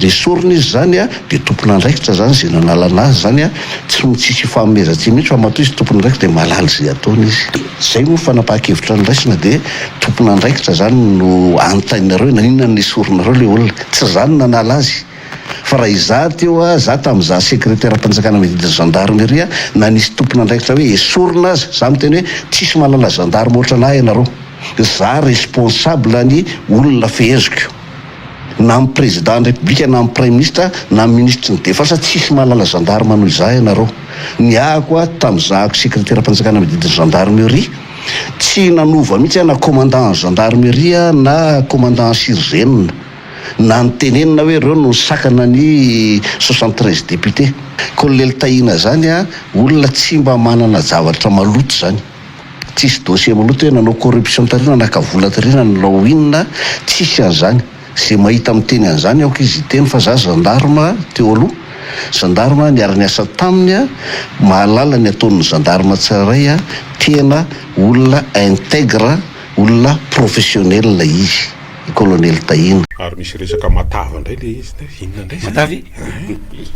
Nesorina izy izany dia tompon'andraikitra izany izay nanalana azy izany, tsy tsisy ifanomezan-tsiny mihitsy fa matoa izy tompon'andraikitra dia mahalala izay ataony izy. Izay moa fanapahan-kevitra noraisina dia tompon'andraikitra izany no anontanianareo hoe naninona no nesorinareo ilay olona. Tsy izaho no nanala azy fa raha izaho teo, izaho tamin'izaho sekreteram-panjakana miadidy ny gendarmerie na nisy tompon'andraikitra hoe esorina aza, izaho miteny hoe tsisy mahalala gendarme ohatran'ahy ianareo, izaho responsable ny olona feheziko. Na amin'ny président ny république na amin'ny praiminisitra na amin'ny minisitry ny défense tsisy mahalala gendarme noho izaho ianareo. Ny ahako aho tamin'izahako sekreteram-panjakana miadidy ny gendarmerie tsy nanova mihitsy aho na commandant ny gendarmerie na commandant surgène na nitenenina hoe ireo no nisakana ny 73 députés. Colonel Tahina zany olona tsy mba manana zavatra maloto zany. Tsisy dossier maloto hoe nanao corruption tary na naka vola tary na nanao inona, tsisy an'izany. Ze mahita miteny an'izany aoka izy hiteny fa za gendarme teo aloha, gendarme niara-niasa taminy, mahalala ny ataon'ny gendarme tsirairay, tena olona intègre, olona professionnel izy. I Colonel Tahina. Ary misy resaka matavy indray le izy ndray, inona indray zany? Matavy?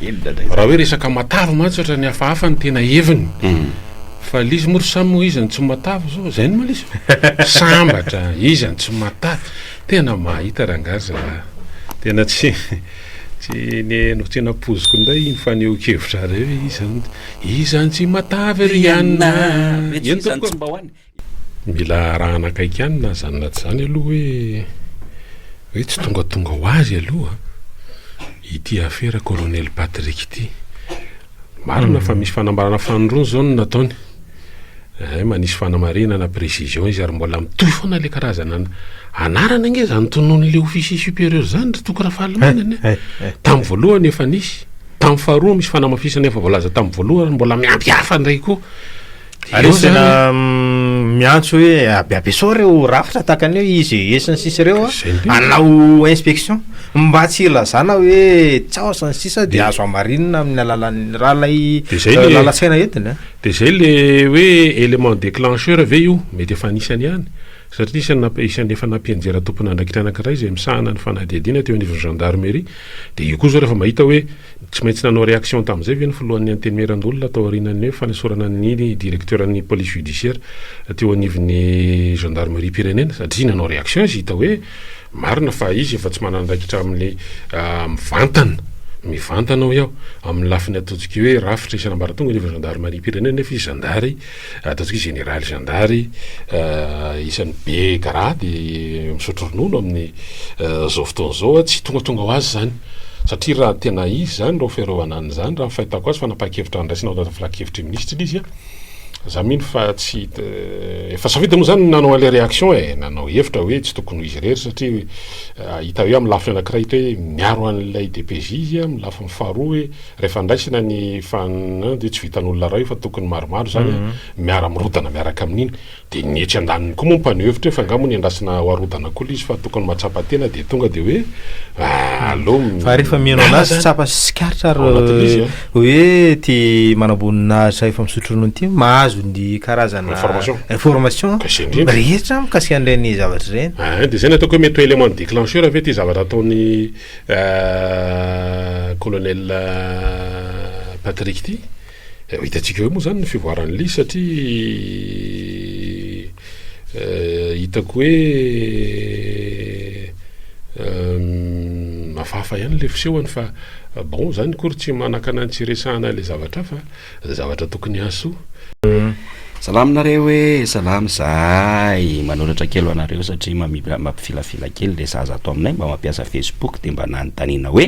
Inona indray? Raha hoe resaka matavy mantsy ohatran'ny hafahafa ny tena heviny. Fa le izy moa ry Sam iza no tsy matavy zao? Zay no ma le izy? Sambatra, iza no tsy matavy? Tena mahita rangahy zalahy. Tena tsy tsy ny tsy nampoiziko indray iny fanehoan-kevitrareo hoe iza no iza no tsy matavy ry anona? Eny tompoko. Mila arahana akaiky ihany na zany na tsy zany aloha hoe hoe tsy tongatonga ho azy aloha ity afera Colonel Patrick ity. Marina fa misy fanambarana fanindroany zao no nataony. Eh, manisy fanamarinana précision izy ary mbola mitohy foana le karazana anarana ange zany tononon'le officier supérieur zany ry Toky Rafalimanana eh. Tamin'ny voalohany efa nisy, tamin'ny faharoa misy fanamafisana efa voalaza tamin'ny voalohany mbola miampy hafa indray koa. Ary izy tena miantso hoe ampiampiasao ireo rafitra tahaka ny hoe IGE sy ny sisa ireo a, hanao inspection mba tsy hilazana hoe tsaho sy ny sisa dia azo hamarinina amin'ny alalan'ny raha ilay lalan-tsaina entiny a. Dia izay le hoe élément déclencheur ve io? Mety efa anisany ihany satria isan'ny namp- isan'ny efa nampianjera tompon'andraikitra anankiray izay misahana ny fanadihadiana teo anivon'ny gendarmerie. Dia io koa izao rehefa mahita hoe Tsy maintsy nanao réaction tamin'izay ve ny filohan'ny Antenimierandoholona tao aorianan'ny hoe fanesorana ny directeur-n'ny police judiciaire teo anivon'ny gendarmerie-pirenena? Satria nanao réaction izy hita hoe marina fa izy efa tsy manana andraikitra amin'ny mivantana, mivantana hoy aho, amin'ny lafiny ataontsika hoe rafitra isan'ambaratonga anivon'ny gendarmerie-pirenena nefa izy zandary, ataontsika hoe général zandary isan'ny be grade misotro ronono amin'ny izao fotoana izao, tsy tongatonga ho azy izany. Satria raha tena izy izany ireo fiarovana an'izany, raha ny fahitako azy, fanapahan-kevitra andraisina ao anatin'ny filan-kevitry ny minisitra ilay izy an, za mino fa tsy efa safidy moa zany ny nanao an'ilay réaction e, nanao hevitra hoe tsy tokony ho izy irery satria hita hoe amin'ny lafiny anankiray hita hoe miaro an'ilay DPJ izy, amin'ny lafiny faharoa hoe rehefa andraisina ny fan dia tsy vitan'olona iray io fa tokony maromaro izany miara-mirodana miaraka amin'iny. Dia ny etsy andaniny koa moa mpaneho hevitra hoe fa angaha moa niandrasana ho arodana koa ilay izy fa tokony mahatsapa tena dia tonga dia hoe aleo Fa rehefa mihaino miala anazy zany. tsapa sy tsikaritra Ao anatin'ilay izy ary an. hoe ty manamboninahitra efa misotro ronono ity mahazo ny karazana Information. information Ka izay indrindra. rehetra mikasika an'ireny zavatra ireny. Ein, dia izay no ataoko hoe mety ho élément déclencheur ve ity zavatra ataon'i colonel Patrick ity? Ho hitantsika eo moa zany ny fivoaran'ny lisy satria hitako hoe hafahafa ihany le fisehony fa bon zany akory tsy manakana ny tsy hiresahana le zavatra hafa, zavatra tokony hahasoa. Salama nareo e, salama izahay, manoratra kely ho anareo satria mampifilafila kely le zaza ato aminay mba mampiasa facebook de mba nanontaniana hoe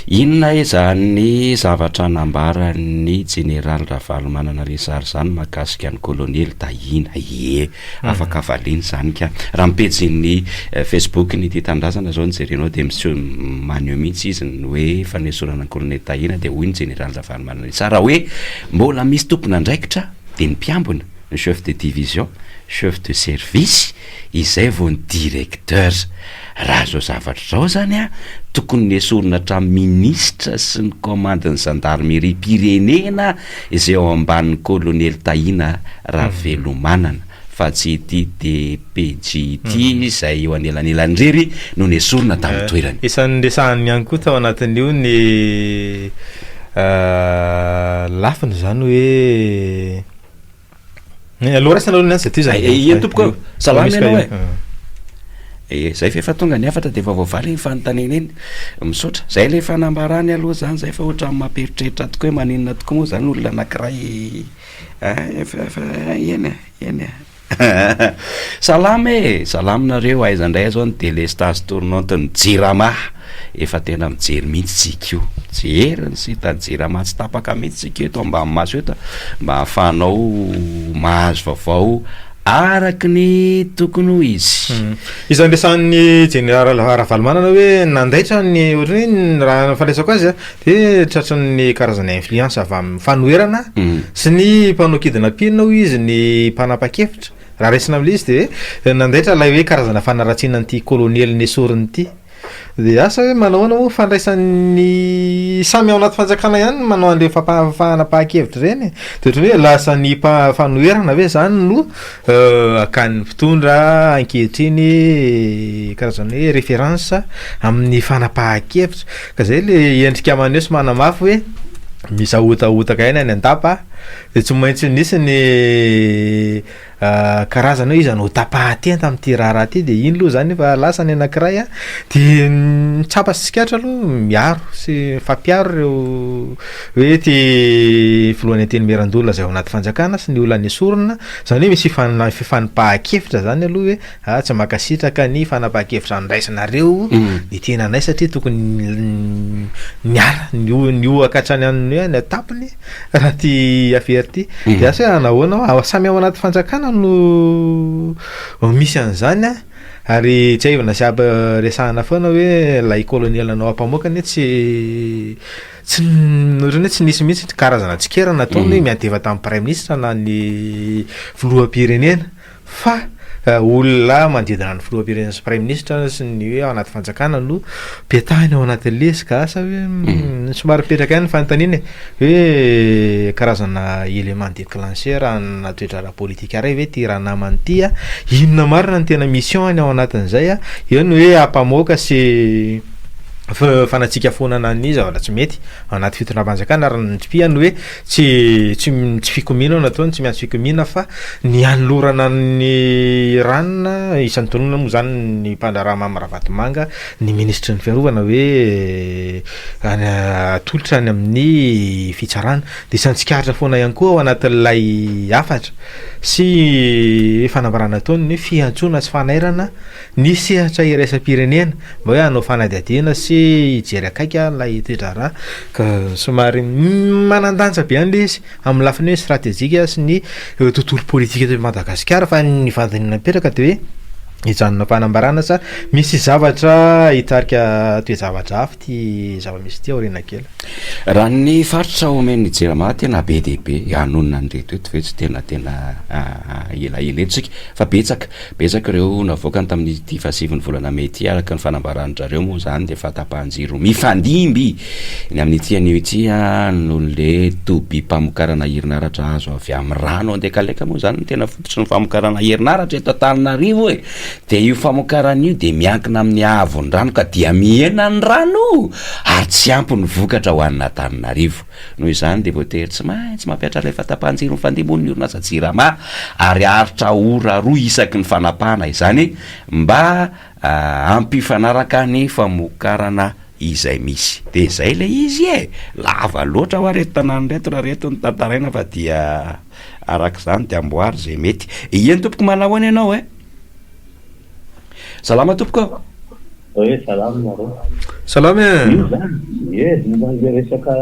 inona izany zavatra nambaran'ny jeneraly Ravalomanana Lezary izany mahakasika an'i kolonely Tahina, ie afaka valiana izany ka, raha ny pejin'ny facebook ny Tia Tanindrazana zao no jerenao de miseho maneho mihitsy izy ny hoe fanesorana an'i kolonely Tahina de hoy ny jeneraly Ravalomanana Lezary raha hoe Mbola misy tompon'andraikitra dia ny mpiambina, ny chef de division, chef de service, izay vao ny directeur. Raha izao zavatra izao izany an, tokony nesorina hatramin'ny minisitra sy ny kaomandin'ny zandarimeriam-pirenena izay ao ambanin'ny kolonely Tahina Ravelomanana. Fa tsy ity DPJ ity izay eo anelanelany irery no nesorina tamin'ny toerany. Isan'ny resahany ihany koa tao anatin'io ny lafiny izany hoe Aleo raisina aloha ny antsy dia toy izany. Eny tompoko ô, salama ianao e. E, zay f'efa tonga ny hafatra dia efa voavaly iny fanontaniana iny. Misaotra. Zay ilay fanambarany aloha izany zay fa ohatran'ny mampieritreritra tokoa hoe maninona tokoa moa izany olona anankiray Efa efa eny e, eny e. Salama e, salama nareo, aiza indray zao ny délestage tournante ny jirama, efa tena mijery mihitsy tsika io, mijery ny site ny jirama tsy tapaka mihitsy tsika eto ambany maso eto mba ahafahanao mahazo vaovao araky ny tokony ho izy. Isan'ny resahan'ny jeneraly Ravalomanana hoe nandaitra ny ohatran'ny hoe raha ny fandraisako azy a, Dia tratran'ny karazana influence avy amin'ny fanoherana sy ny mpanao kidnapping hoy izy ny mpanapa-kevitra. Raha raisina amin'ilay izy dia hoe nandaitra ilay hoe karazana fanaratsiana an'ity kolonely nesorina ity. Dia asa hoe manao ahoana moa fandraisan'ny samy ao anaty fanjakana ihany no manao an'ireny fampa- fanapahan-kevitra ireny e. Dia ohatran'ny hoe lasa ny mpa- fanoherana ve izany no Hakan'ny mpitondra ankehitriny karazana hoe référence amin'ny fanapahan-kevitra. Ka zay le endrika maneho sy manamafy hoe misahotahotaka ihany any an-dapa de tsy maintsy nisy ny karazana hoe iza no hotapahan-tenda amin'ity raharaha ity de iny aloha zany efa lasa ny anankiray a, de ny tsapa sy tsikaritra aloha miaro sy mifampiaro ireo hoe ty filohan'ny antenimierandoholona zay ao anaty fanjakana sy ny olona nesorina, zany hoe misy fifanipahan-kevitra zany aloha hoe ah tsy mankasitraka ny fanapahan-kevitra niraisinareo ny tenanay satria tokony niala niohaka hatrany amin'ny hoe any an-tampony raha ty afera ty, de asa hoe nahoana ao samy ao anaty fanjakana no misy an'izany an. Ary tsiahivina sy ab resahana foana hoe ilay colonel nanao ampamoaka anie tsy tsy ohatran'ny hoe tsy nisy mihitsy karazana tsikera nataony hoe miantefa tamin'ny praiminisitra na ny filoham-pirenena fa olona manodidina ny filoham-pirenena sy praiminisitra sy ny hoe ao anaty fanjakana no petahiny ao anatin'ilay izy ka asa hoe somary mipetraka ihany ny fanontaniana e hoe karazana élément déclencheur na toe-draharaha politika iray ve ity ranamana ity a? Inona marina no tena mission-ny ao anatin'izay a? Eo ny hoe ampamoaka sy fanatsikafonana ny zavatra tsy mety ao anaty fitondram-panjakana ary ny tsipihany hoe tsy tsy tsy fikomiana no nataony, tsy miantso fikomiana fa ny hanolorana an'i Iran, isan'ny tononina moa zany ny mpandraharaha Mamy Ravatomanga, ny minisitry ny fiarovana hoe any atolotra any amin'ny fitsarana. Dia isan'ny tsikaritra foana ihany koa ao anatin'ilay hafatra sy fanambarana ataony ny fiantsoana sy fanairana ny sehatra iraisam-pirenena mba hoe hanao fanadihadiana sy hijery akaiky ilay toe-draharaha ka somary manan-danja be ihany ilay izy amin'ny lafiny hoe stratejika sy ny tontolo politika eto Madagasikara fa ny fanontaniana mipetraka dia hoe hijanona fanambarana sa misy zavatra hitarika toe-javatra hafa ity zava-misy ity aoriana kely. Raha ny faritra omen'ny Jirama tena be dia be, hanonona an'ireto eto ve tsy tena tena elaela eto isika fa betsaka. Betsaka ireo navoakany tamin'ity fahasivin'ny volana mey ity, araka ny fanambaran-dry zareo moa izany dia fahatapahan-jiro mifandimby ny amin'ity anio ity noho le tobim-pamokarana herinaratra azo avy amin'ny rano Andekaleka moa izany no tena fototry ny famokarana herinaratra eto Antananarivo e! Dia io famokarana io dia miankina amin'ny haavon'ny rano ka dia mihena ny rano ary tsy ampy ny vokatra ho an'Antananarivo. Noho izany dia voatery tsy maintsy mampihatra ilay fahatapahan-jiro mifandimby hono ny orinasa Jirama ary haharitra ora roa isaky ny fanapahana izany mba hampifanaraka ny famokarana izay misy. Dia izay ilay izy e! Lava loatra hoa reto tanàna ireto raha reto no tantaraina fa dia araka izany dia amboary izay mety. Eny tompoko manahoana ianao e? Salama tompoko ô! Hoe salama nareo. Salama e! Io zany, ie, momba an'le resaka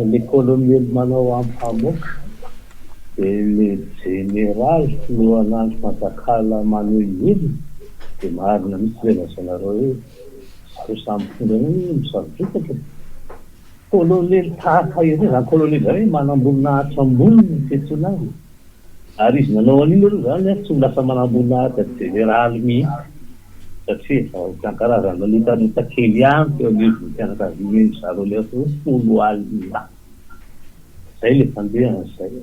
le colonel manao ampamoaka de le jeneraly filohan'andry fanjakana maneho iny de marina mihitsy le lazainareo hoe zareo samy mpitondra ireo anie misarodrotaka e! Colonel tahaka ireo, zany colonel zany hoe manamboninahitra ambony ny fiantsoana azy. Ary izy nanao an'iny aloha izany tsy ho lasa manamboninahitra jeneraly mihitsy satria efa ohatran'ny karazana nanotanota kely ihany teo anivon'ny fianakavian'iny zareo ilay atao hoe foloalindahy. Zay le fandehan'izay.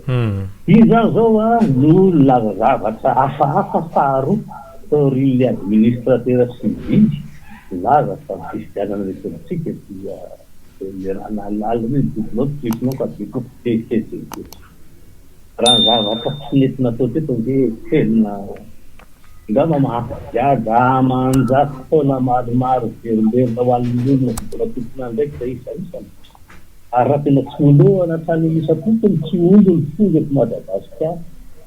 Izy zany zao a no nilaza zavatra hafahafa faharoa taorian'le administrateur civil nilaza fa ny fifidianana eto amintsika dia le raha nahalala hoe double triple quadruple etc. Raha ny zavatra tsy nety natao teto ange tena angamba mampigadra aman-jato taona maromaro verimberina ho an'ny olona izay mbola tompon'andraikitra isan'isany. Ary raha tena tsy oloana hatrany amin'ny isam-pokony, tsy omby ny fonja eto Madagasikara.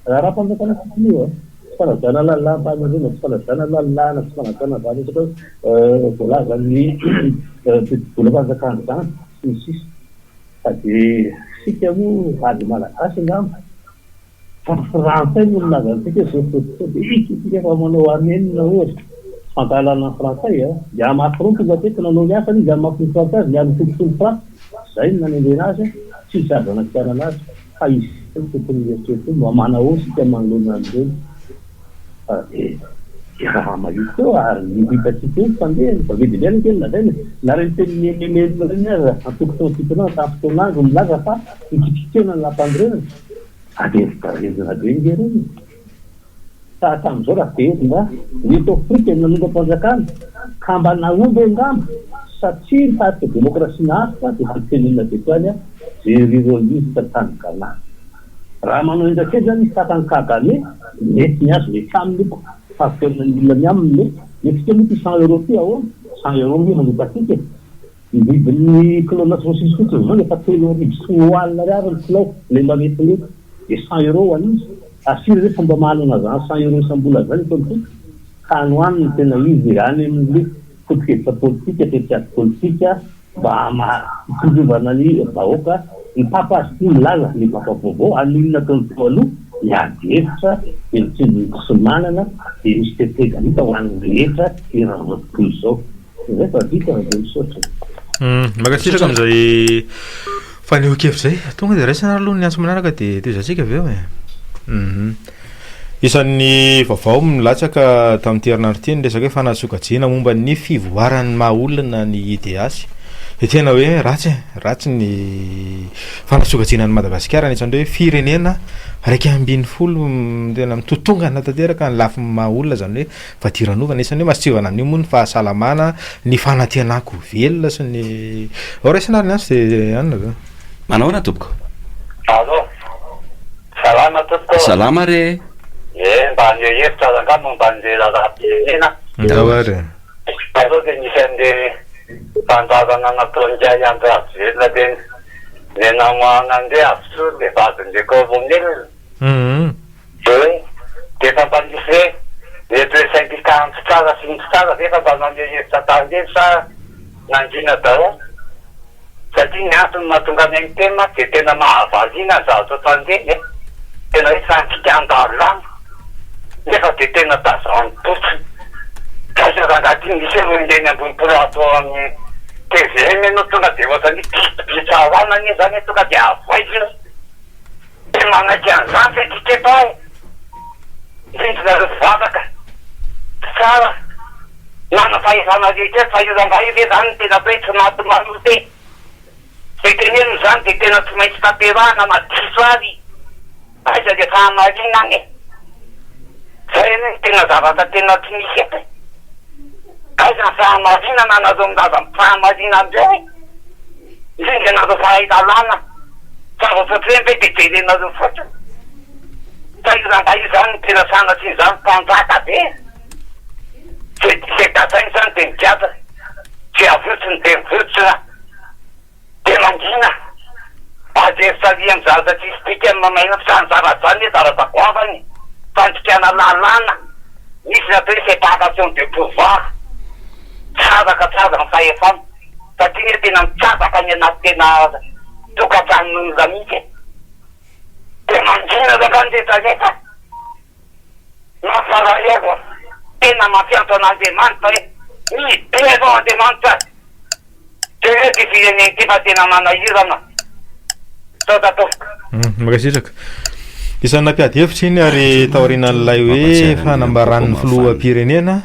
Raharaham-panjakana fotsiny io an! Tsy fanajana lalàm-panorenana, tsy fanajana lalàna, tsy fanajana izany resaka voalazan'ny tetibolam-panjakana izany, sy ny sisa. Fa dia isika moa ady malagasy angamba. Fa ny frantsay no milaza antsika hoe zao fototra zao dia isika efa manao amen ohatra. Tsy fankahalana ny frantsay a. Dia Macron tonga teto nanao ny asany izy amin'ny maha filoha frantsay azy niaro ny tombotsoan'ny frantsa. Zay no nanendrena azy a. Tsy hisy azo anakianana azy. Fa isika no tokony mieritreritra hoe mba manahoana isika manoloana an'ireny. Fa dia dia raha mahitsy eo ary ny hitantsika eo ny fandehany. Fa be dia be anie no lazaina e. Na ireny tenin'i Aimé ireny aza antoko tao an-tokona tamin'ny fotoan'andro milaza fa hikitikitihana ny lampanorenana. Ady hevitra rindrina be nge ireny e! Fa hatramin'izao raha velona ny eto Afrika ny nanongam-panjakana ka mba nahomby angamba satria nitarika demokrasia naharitra dia efa nitenenina teto ihany aho Jerry Rawlings tany Ghana. Raha manao henjakely zany izy tahaka an'i Kagame mety ny azy mety aminy io fa velona ny olona ny aminy mety. Ny antsika moa ity 100 euros ity ahoana? 100 euros nge manompa antsika e! Ny vidin'ny kilao-na saosisy fotsiny izao efa 30 30 ariary ny kilao, ilay mba metimety, dia 100 euros ho an'iza? Ary firy ve fomba mahalana izany 100 euros isam-bola izany eto amintsika? Ka any ho any no tena izy e, any amin'ilay foto-kevitra politika, tetikady politika mba hitsinjovana ny vahoaka. Ny Papa azy ity milaza, ny Papa vaovao, hanohy ny nataony teo aloha, miady hevitra, dia mitsinjo ny tsy manana, dia misy tetezamita ho an'ny rehetra eran'izao tontolo izao. Zay fa vita dia misaotra. Mankasitraka amin'izay fanehoan-kevitra izay. Tonga dia raisina ary aloha ny antso manaraka dia tohizantsika avy eo e. Isan'ny vaovao milatsaka tamin'ity herinandro ity ny resaka hoe fanasokajiana momba ny fivoaran'ny maha olona ny IDH. Dia tena hoe ratsy e, ratsy ny fanasokajiana an'i Madagasikara anisan'ireo hoe firenena 11 tena mitotongana tanteraka ny lafiny maha olona izany hoe Fadiranovana, isan'ny hoe masivana an'io moa ny fahasalamana, ny fanantenako ho velona sy ny. Ao raisina ary ny antso dia anona avy eo. Manahoana tompoko? Allô, salama tompoko ô. Salama re e. Ye, mba haneho hevitra rangahy momba an'le raharaham-pirenena. Ndao ary e. Taloha dia nisy an'le fandaharana nataon'ingahy Andry Rajoelina teny, le namoahana an'le Avisoa le vadin'le colonel. Dia dia efa mba nisy hoe mety hoe syndicat ny mpitsara sy ny mpitsara ve efa mba naneho hevitra tamin'ireny sa nangina daholo? Satria ny antony mahatonga anay miteny mantsy dia tena mahavariana ny zavatra ataon'ireny e! Tena hoe fandikan-dalàna nefa dia tena tazanim-potsiny. Aiza rangahy ity misy hoe ireny ambony plateau amin'ny tvm ianao tonga dia ohatran'ny hoe bibi-pitsarana anie izany e, tonga dia avoizy io. Tsy manaiky an'izany ve ty teto aho? Indrindra nareo mpivavaka tsy tsara manam-pahefana rehetra eto fa io rangahy io ve zany no tena atao hoe tsy maty manota e? Zay teneniny zany dia tena tsy maintsy tanterahana na diso ary aiza le fahamarinana e? Zay anie no tena zavatra tena tsy misy eto e! Aiza ny fahamarinana nareo milaza ny fahamarinana reo e? Indrindra ianareo mpahay lalàna, zavatra ohatr'ireny ve dia jerenareo fotsiny? Fa io rangahy io izany no tena sanatria izany mpanjaka be e! Izay izay gadrainy izany dia migadra, izay avotsiny dia mivotsitra, dia mangina, aza eritreretina zavatra tsisy dikany mamaina fa izany zavatra izany anie zavatra goavana e! Fandikana lalàna, misy ny atao hoe séparation de pouvoir, tsara ka tsara ny fahefana. Satria anie tena mitsabaka any anaty tena tokantranon'olona mihitsy e! Dia mangina rangahy ny rehetra rehetra. Mampalahelo an! Tena mampiantso an'Andriamanitra hoe midera ao Andriamanitra! Jereo ity firenena ity fa tena manahirana. Misaotra tompoko. Mankasitraka. Isan'ny nampiady hevitra iny ary taorianan'ilay hoe fanambaran'ny filoham-pirenena.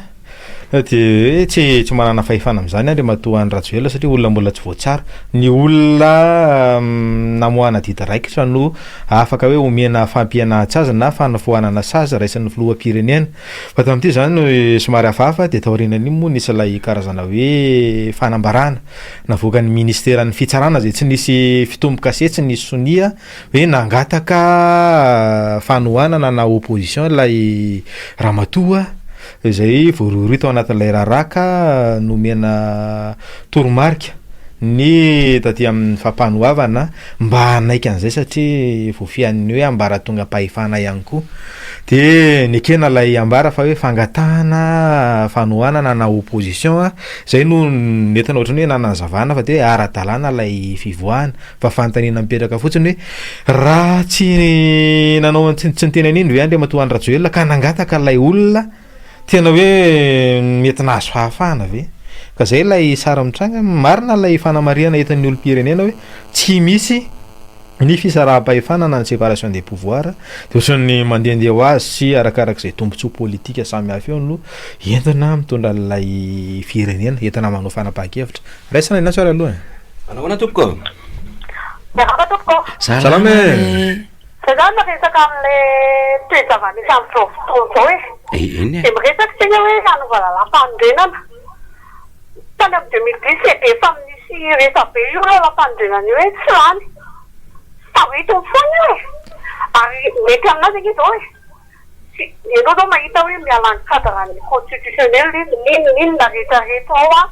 Dia hoe tsy tsy manana fahefana amin'izany Andriamatoa Andry Rajoelina satria olona mbola tsy voatsara. Ny olona namoahana didy raikitra no afaka hoe omena fampihenan-tsazy na fanafoanana sazy raisin'ny filoham-pirenena. Fa tamin'ity izany somary hafahafa dia taorianan'iny moa nisy ilay karazana hoe fanambarana navoakan'ny ministeran'ny fitsarana izay tsy nisy fitombo-kase tsy nisy sonia hoe nangataka fanohanana na opposition ilay ramatoa izay voarohirohy tao anatin'ilay raharaha ka nomena toromarika ny taty amin'ny fampanoavana mba hanaiky an'izay satria voafihan'ny hoe ambaratongam-pahefana ihany koa. Dia nekena ilay ambara fa hoe fangatahana fanohanana na opposition, izay no nentina ohatran'ny hoe nanazavana fa dia hoe ara-dalàna ilay fivoahana. Fa fanontaniana mipetraka fotsiny hoe raha tsy nanao tsy tsy niteny an'iny ve Andriamatoa Andry Rajoelina ka nangataka ilay olona tena hoe mety nahazo fahafahana ve? Ka zay ilay sary mitranga, marina ilay fanamarihana entin'ny olom-pirenena hoe tsy misy ny fisaraham-pahefana na ny séparation des pouvoirs dia ohatran'ny mandehandeha ho azy sy arakarak'izay tombontsoa politika samihafa eo no entina mitondra an'ilay firenena, entina manao fanapahan-kevitra. Raisina ny antso ary aloha e. Manao ahoana tompoko? Miarahaba tompoko. Salama e. Za zany miresaka amle toe-java-misy amzao fotoana zao e. Eny e. De miresaka isika hoe hanova lalam-panorenana. Tany am 2010 de efa nisy resabe io lalam-panorenana io hoe tsy lany. Taritiny foana io e. Ary mety aminazy ange zao e. Tsy, ianao zao mahita hoe miala ny cadre ny constitutionnel izy, n'inon'inona rehetra rehetra ao an,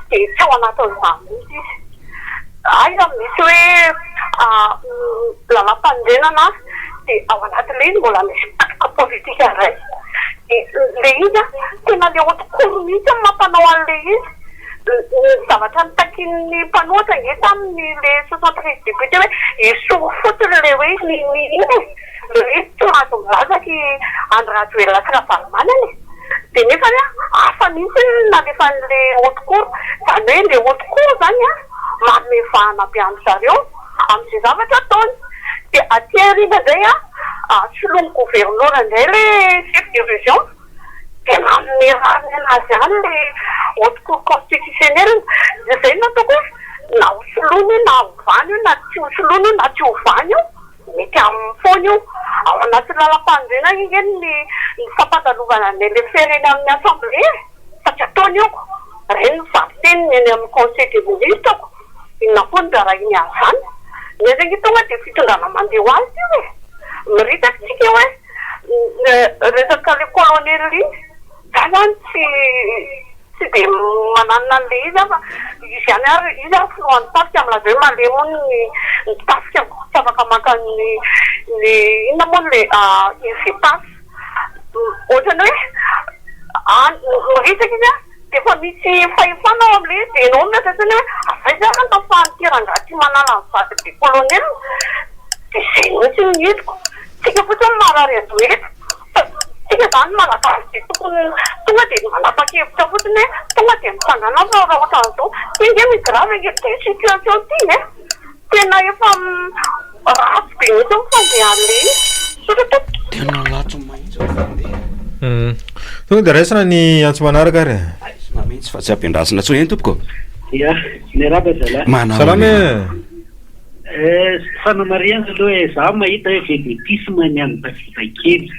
dia tsy ao anatin'izany mihitsy izy. Aiza no misy hoe lalàmpanorenana dia ao anatin'ilay izy mbola misy pacte politique indray. Dia ilay izy an, tena ilay haute cour mihitsy no mampanao an'ilay izy. Ny zavatra notakian'ny mpanohitra ange tamin'ny ilay 73 députés hoe esory fotsiny ilay hoe ny ny inona e. Le hoe tsy mahazo milaza i Andry Rajoelina sy Ravalomanana e! Dia nefany an, hafa mihitsy ny nalefan'le haute cour, izany hoe le haute cour izany an, manome vahana be an-dry zareo amin'izay zavatra ataony. Dia aty aoriana indray an, soloin'ny governora indray le chef de région, dia manome rariny an'azy ihany le haute cour constitutionnelle. Dia izay no ataoko hoe na ho soloina io na hovana io na tsy ho soloina io na tsy hovana io, Mety aminy foana io. Ao anatin'ny lalam-panorenana ange ny ny fampandalovana ny LFR eny amin'ny assemblée e! Fa tsy ataony io ko! Ireny ny valin-teniny eny amin'ny conseil des ministres ko! Inona koa no rarahiny an'izany? Ny azy ange tonga dia fitondrana mandeha ho azy io e! Miritaka tsika hoe resaka le colonel iny, za zany tsy. Tsy dia mananona an'ilay izy aho fa izy ihany ary, izy ary filohan'ny tafika milaza hoe malemy hono ny ny tafika tsy afaka maka ny ny inona moa ilay IGPAS. Ohatran'ny hoe any miresaka izy an, dia efa misy fahefana ao amin'ilay izy dia ianao mieritreritra hoe avy aiza ary no ahafahan'ity rangahy ity manala ny vadin'ilay colonel? Dia izay mihitsy no hitako. Tsika fotsiny marary andoha eto. Fa tsika zany malagasy dia tokony tonga dia manapa-kevitra fotsiny hoe tonga dia mitsangana fa raha ohatran'izao, ty nge mi grave ange ty situation ty e! Tena efa ratsy be mihitsy ny fandehan'le izy. Misaotra tompoko. Tena ratsy mihitsy ny fandeha. Tonga dia raisina ny antso manaraka ary e. Raisina mihitsy fa tsy ampiandrasina intsony eny tompoko. Ya, miarahaba zalahy. Manao Salama e. Eh, fanamarihana aloha e, za mahita hoe vedetisme ny an'i Davida kely.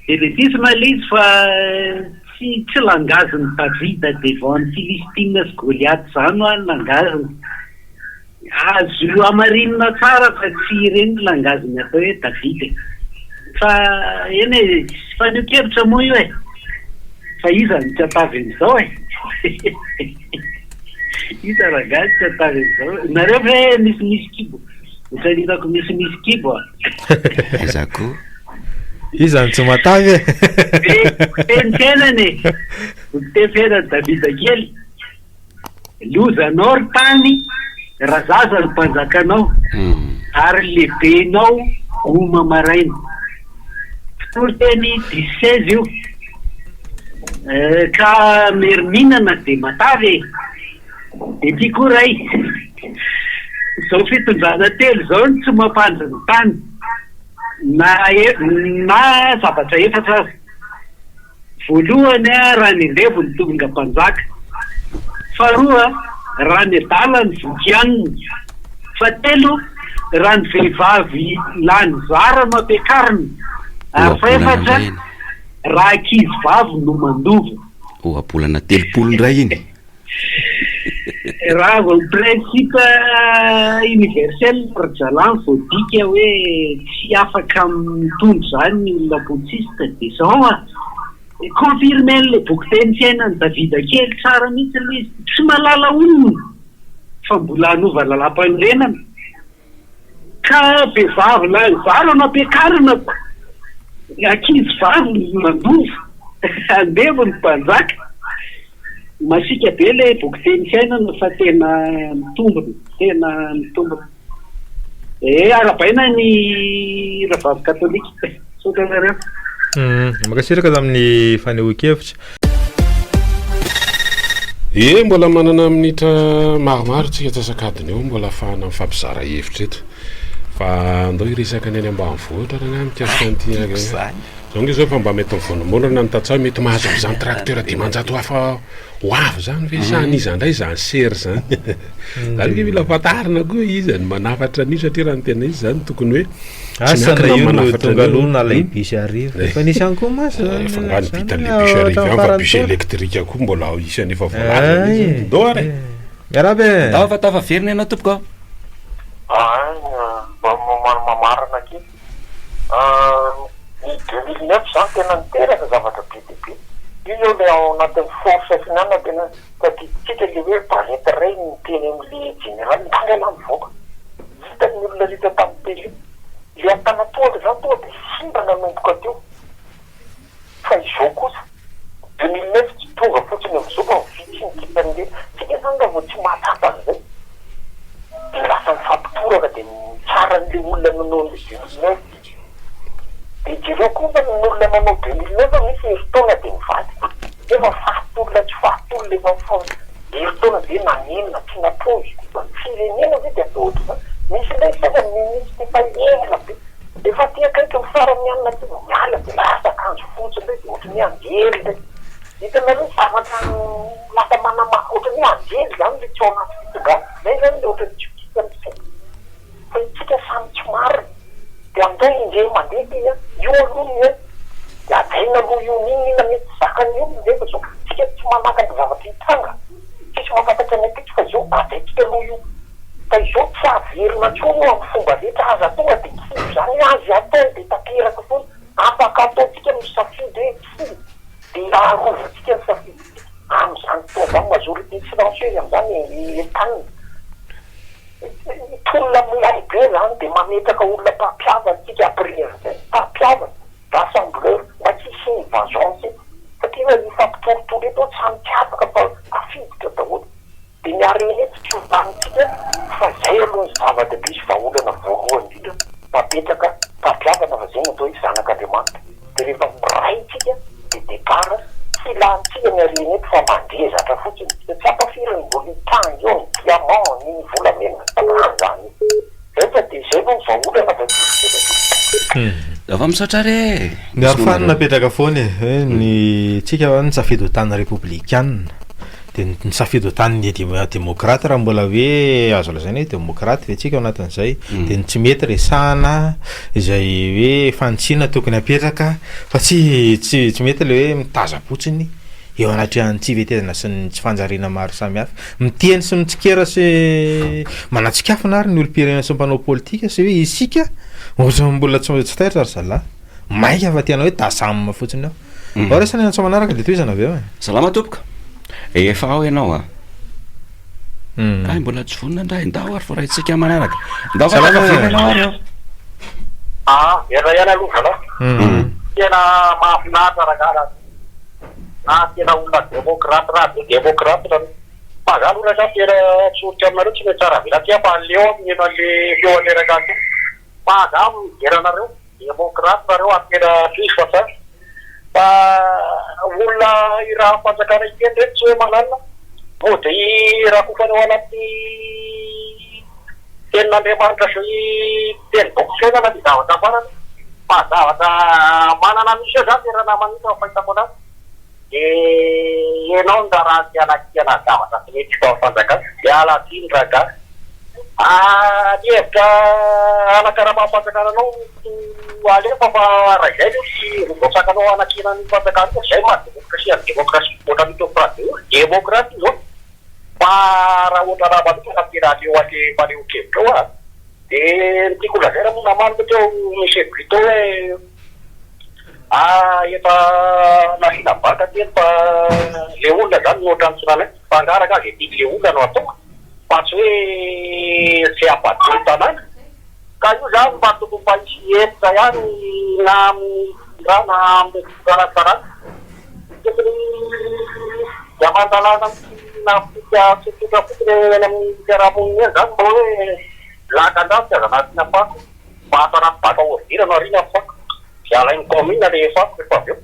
Vedetisme ilay izy fa tsy tsy langage-n'i Davida devant ny Philistine sy Goliath izany hoa ny langage-ny. Azo hamarinina tsara fa tsy ireny ny langage-ny atao hoe Davida e. Fa eny e, fanehoan-kevitra moa io e. Fa iza no tsy hatavy an'izao e? Iza rangahy tsy atavy an'izao? Nareo ve misimisy kibo? Ohatran'ny hitako misimisy kibo a. Aiza koa? Iza no tsy matavy e? Teny fiainana e! Teny fiainana Davida kely. Lozanao ry tany, razaza no mpanjakanao, ary lehibenao goma maraina. Mpitoriteny dix 16 io. Ka mery mihinana dia matavy e! Dia ty koa ray, izao fitondrana telo izao no tsy mampandry ny tany na na zavatra efatra aza. Voalohany, raha ny andevo no tonga mpanjaka. Faharoa, raha ny adala no voky hanina. Fahatelo, raha ny vehivavy lany zara no ampiakarina. Ary fahefatra, raha ankizy vavy no mandova. Ohabolana 30 indray iny. Raha vao principe universel ry jalah voadika hoe tsy afaka mitondra izany ny olona potsiste dia izao an! Confirmer-n'ilay boky teny fiainan'i Davida kely tsara mihitsy ilay izy, tsy mahalala olona fa mbola hanova lalàmpanorenana. Ka vehivavy lahy valo no ampiakarina ko, ankizy vavy no mandova, andevo ny mpanjaka. Masiaka be ilay boky teny fiainana fa tena mitombina, tena mitombina. Eh, arahabaina ny rahavavy katolika. Misaotra anareo. Mankasitraka tamin'ny fanehoan-kevitra. Ie, mbola manana minitra maromaro tsika antsasak'adiny eo mbola ahafahana mifampizara hevitra eto. Fa andao hiresaka ny any ambanivohitra rangahy mikasika an'ity Zao nge zao efa mba mety mivonomonona ny tantsaha mety mahazo an'izany tracteur 500 hafa ho avy zany ve sa an'iza indray izany sery zany? Zany nge mila fantarina koa iza no manafatra an'io satria raha ny tena izy zany tokony hoe tsy Asa na miankina io no manafatra tonga an'io. aloha na ilay bus hariva. Efa nisy ihany koa mantsy zany Efa nga ny vitan'ilay bus hariva ihany fa bus électrique koa mbola isan'ny efa voalaza mihitsy. Ay. Ndao ary e. Miarahaba e. Ndao fa tafaverina ianao tompoko. Ay, mba mamarana kely. Ny 2009 izany tena niteraka zavatra be dia be. Io izao ilay ao anatin'ny force sy ny anona tena tadidintsika ilay hoe barrette iray niteny amin'ilay jeneraly ndanga ialahy mivoaka. Hitan'ny olona rehetra tamin'ny télé. Ilay antanatohatra izany tonga dia simba nanomboka teo. Fa izao kosa, 2009 tsy tonga fotsiny amin'izao fa vitsy ny kipan'ireny. Tsika izany raha vao tsy mahatsapa an'izay dia lasa mifampitoraka dia mitsara an'ilay olona nanao an'ilay 2009. Dia jereo koa fa ny olona nanao 2009 misy herintaona dia mivadika. Nefa faty olona tsy faty olona efa mifa herintaona dia nanenina tsy nampoiziko. Fa ny firenena ve dia atao ohatr'izany? Misy indray sasany ministra efa ela be. Efa aty akaiky ny faran'ny alina aty vao miala dia lasa akanjo fotsy indray dia ohatran'ny hoe anjely indray. Hitanareo ny zavatra lasa manama ohatran'ny hoe anjely izany ilay tsy ao anaty fitondrana. Izay izany ilay ohatran'ny tsy vita ny saina. Fa isika samy tsy marina. Dia andao indray mandeha ity an, io aloha ny eo. Dia hajaina aloha io n'inon'inona mety tsy zakan'ny olona nefa izao isika tsy manakana zavatra hitranga. Tsisy mahafantatra ny ampitso fa izao hajaintsika aloha io. Fa izao tsy averina intsony io amin'ny fomba rehetra, aza tonga dia kivy izany hoe azy ataony dia tanteraka foana, afaka ataontsika ny misafidy hoe tsia dia arovantsika ny safidintsika amin'izany fotoana izany, majorité silencieuse amin'izany entanina, tolona milay be izany dia mametraka olona mpampihavana isika après an'izay, mpampihavana, rassembleur, mba tsy hisian'ny vengeance eto satria raha hifampitorotoro eto samy tsy afaka fa tafiditra daholo. Dia ny harena eto tsy ho lanintsika fa izay aloha ny zava-dehibe sy vahaolana voalohany indrindra mapetraka mpampihavana fa izay no atao hoe zanak'Andriamanitra. Dia rehefa miray tsika dia départ tsy lanintsika ny harena eto fa mandrezatra fotsiny tsika tsy hampafiry ny mbola hitranga eo ny diamant ny volamena tsy lany zany io. Zay fa dia izay aloha ny vahaolana fa tsy Efa misaotra re e! Ny arofanina apetraka foana e, hoe ny tsika nisafidy ho tany repoblikana. Dia nisafidy ho tanin'ny demokraty raha mbola hoe azo lazaina hoe demokraty ve tsika ao anatin'izay. Dia ny tsy mety resahana izay hoe fanitsiana tokony hapetraka fa tsy tsy tsy mety ilay hoe mitazam-potsiny eo anatrehan'ny tsy fetezana sy ny tsy fanjariana maro samihafa. Miteny sy mitsikera sy manatsikafona ary ny olom-pirenena sy ny mpanao politika sy hoe isika ohatran'ny mbola tsy tsy taitra ry zalahy. Maika fa tena hoe tazamina fotsiny ao. Ao resy ny antso manaraka dia tohizana avy eo e. Salama tompoko. Efa ao ianao a. Ay mbola tsy vonona ndray, ndao ary voaraintsika manaraka. Ndao fa Salama tafavela ianao ary ao. Ah, miala ihany aloha zalahy. Tena mahafinaritra rangahy raha ah tena olona démocrate raha be démocrate nareo. Fa za aloha rangahy tena tsoriko aminareo tsy mety tsara avela aty aho fa aleo aho mihaino an'le feo an'le rangahy teo. Fa za midera anareo. Demokraty nareo ary tena tohizo fa tsara. Fa olona irahan'ny fanjakana hiteny ireny tsy hoe mananona. Mody rakofany ao anaty tenin'Andriamanitra sy teny boky fiainana ny zavatra ambarany. Fa zavatra manana mission zany le ranamana io raha ny fahitako anazy. Dia enao no raharaha tsy hanakiana zavatra tsy mety tao fanjakana. Miala tsiny ragahy. Ah ny hevitra hanakaramam-panjakana anao no alefa fa raha izay aloha tsy voasakana anao hanakiana ny fanjakana io fa izay maha demokrasia ny demokrasia ohatran'ny Top Radio io demokrasia izao fa raha ohatra raha manokana fa tena aleo ale fanehoan-kevitra eo ah dia ny tiako holazaina moa namaly moa teo Monsieur Buteau hoe Ah efa nasiana baka teny fa le olona zany no ohatran'ny tsy nanaiky fa angaha rangah ze tian'le olona no atao fa tsy hoe ze hampadio ny tanàna ka io zany mba tokony mba hisy hevitra ihany na amin'ny fitondrana na amin'ny fitondrana tsarana tokony ny aman-dalàna sy na fitsipika tsotsotra fotsiny eny amin'ny fiarahamonina eny zany mba hoe lakan-drano tsy azo anasina fako. Fa ato anaty baka ordure no ariana ny fako dia alain'ny commune le fako rehefa avy eo.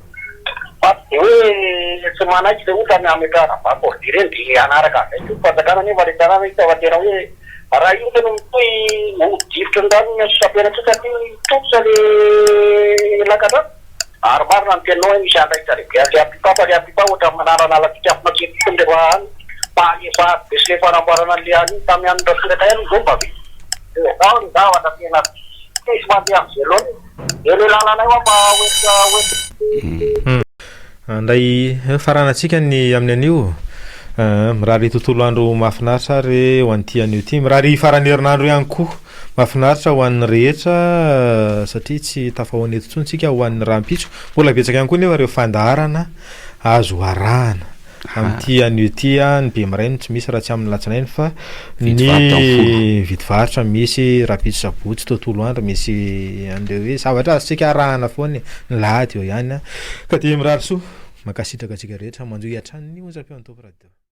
Fa tsy dia hoe tsy manaiky le olona ny hametrahana baka ordure eny dia hanaraka an'izay koa ny fanjakana nefa le tanàna hita fa tena hoe raha io no mitohy ho difotry ny rano ny sapenantsika satria tototra le lakandrano. Ary marina ny teninao hoe misy andraikitra lehibe an'le Apipa fa le Apipa ohatran'ny manalanala tsikafona kely fotsiny rehefa any fa efa ady be sy le fanamboarana an'le any iny tamin'ny andron'i Ratsiraka ihany izao mba vita. Dia zao ny zavatra tena tsisy mandeha amin'izay laoniny. Dia le lalanay hoa mba hoentina hoentina. Andray faranantsika ny amin'ny anio. Mirary tontolo andro mahafinaritra ary ho an'ity anio ity. Mirary faran'ny herinandro ihany koa mahafinaritra ho an'ny rehetra satria tsy tafahoana eto intsony tsika ho an'ny rahampitso. Mbola betsaka ihany koa nefa ireo fandaharana azo arahana. Amin'ity anio ity ny bemiray no tsy misy raha tsy amin'ny latsinainy fa ny vidy varotra misy rahampitso sabotsy tontolo andro misy an'ireo hoe zavatra azontsika arahana foana e, ny lahady eo ihany ka dia mirary soa, mankasitraka antsika rehetra manjohy hatrany ny onjam-peon'ny Top Radio.